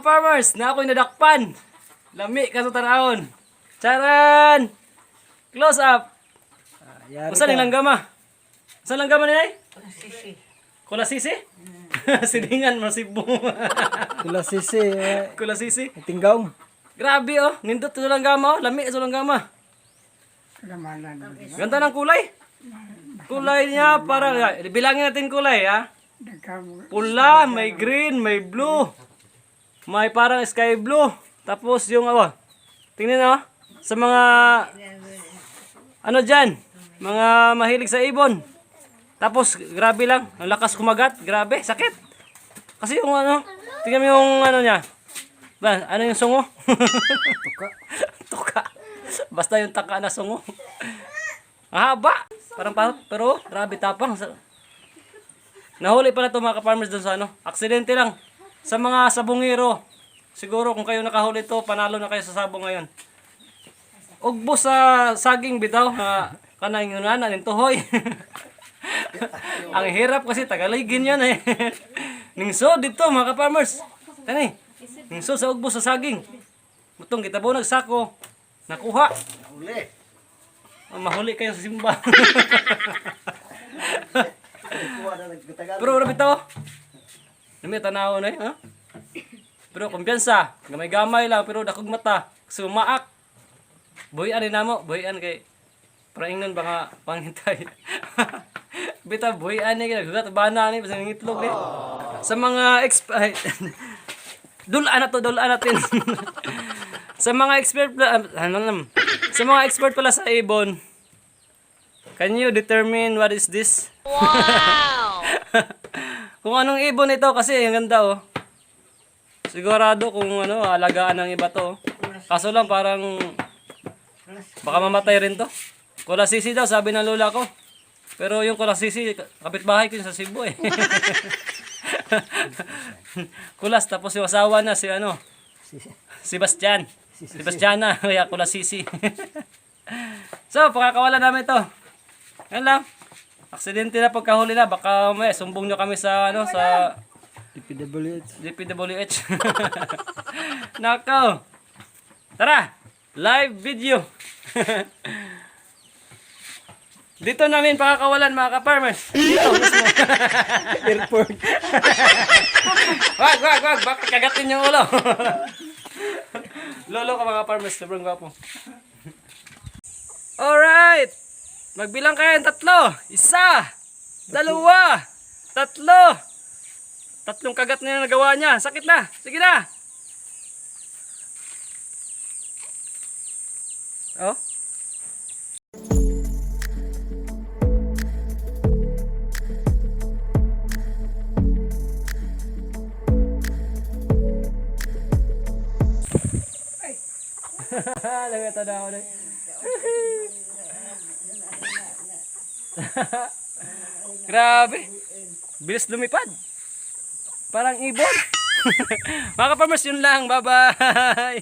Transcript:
Farmers, na ako'y nadakpan. Lami ka sa tanawon. Charan! Close up. Yari Usa ka. ning langgama? Usa langgama ni ay? Sisi. Kulasisi? Silingan masibo. Kulasisi. Eh, Kulasisi. Tinggaw. Grabe oh, nindot to langgama oh, lami sa langgama. Ganda ng kulay. Kulay niya parang bilangin natin kulay ha. Pula, may green, may blue. May parang sky blue. Tapos yung oh, tingnan oh, sa mga ano diyan, mga mahilig sa ibon. Tapos grabe lang, ang lakas kumagat, grabe, sakit. Kasi yung ano, tingnan mo yung ano niya. Ba, ano yung sungo? Tuka. Tuka. Basta yung taka na sungo. Ang haba. Parang parang, pero grabe tapang. Nahuli pala to mga ka-farmers doon sa ano. Aksidente lang. Sa mga sabungero. Siguro kung kayo nakahuli to, panalo na kayo sa sabong ngayon. Ugbo sa saging bitaw nga kanang yun na ning tuhoy. Ang hirap kasi Tagaligin yan eh. Ningso dito mga ka-farmers. Tani. Ningso sa ugbo sa saging. Mutong kita po nagsako. Nakuha. Uli. Ah, mahuli kayo sa simba. Kuha na nagtagal. Pero grabe to. Nami tanaw na eh, ha? Pero kumpiyansa, gamay-gamay lang pero dakog mata, sumaak. Buhian din namo, buhian kay para ingnon ba nga panghintay. Bita buhian ni kay naghugat bana ni basta ngitlog ni. Sa mga ay, dulaan na to, dulaan natin. Sa mga expert ano lang, sa mga expert pala sa ibon, can you determine what is this? Kung anong ibon ito kasi ang ganda oh. Sigurado kung ano, alagaan ng iba to. Oh. Kaso lang parang baka mamatay rin to. Kulasisi daw sabi ng lola ko. Pero yung kulasisi, kapitbahay ko yun sa Cebu eh. Kulas tapos yung asawa na si ano, Sebastian. Sebastiana, kaya kulasisi. So, pakakawalan namin to. Yan lang. Aksidente na pagkahuli na, baka may sumbong nyo kami sa ano sa DPWH. DPWH. Nako. Tara, live video. Dito namin pakakawalan mga ka-farmers. Dito mismo. Airport. Wag, wag, wag. Baka kagatin yung ulo. Lolo ka mga farmers, sobrang gwapo. Alright! Magbilang kayo ng tatlo. Isa, dalawa, tatlo. Tatlong kagat na yung nagawa niya. Sakit na. Sige na. Oh. Nagata na ako na. Grabe. Bilis lumipad. Parang ibon. Mga ka-farmers, yun lang. Bye-bye.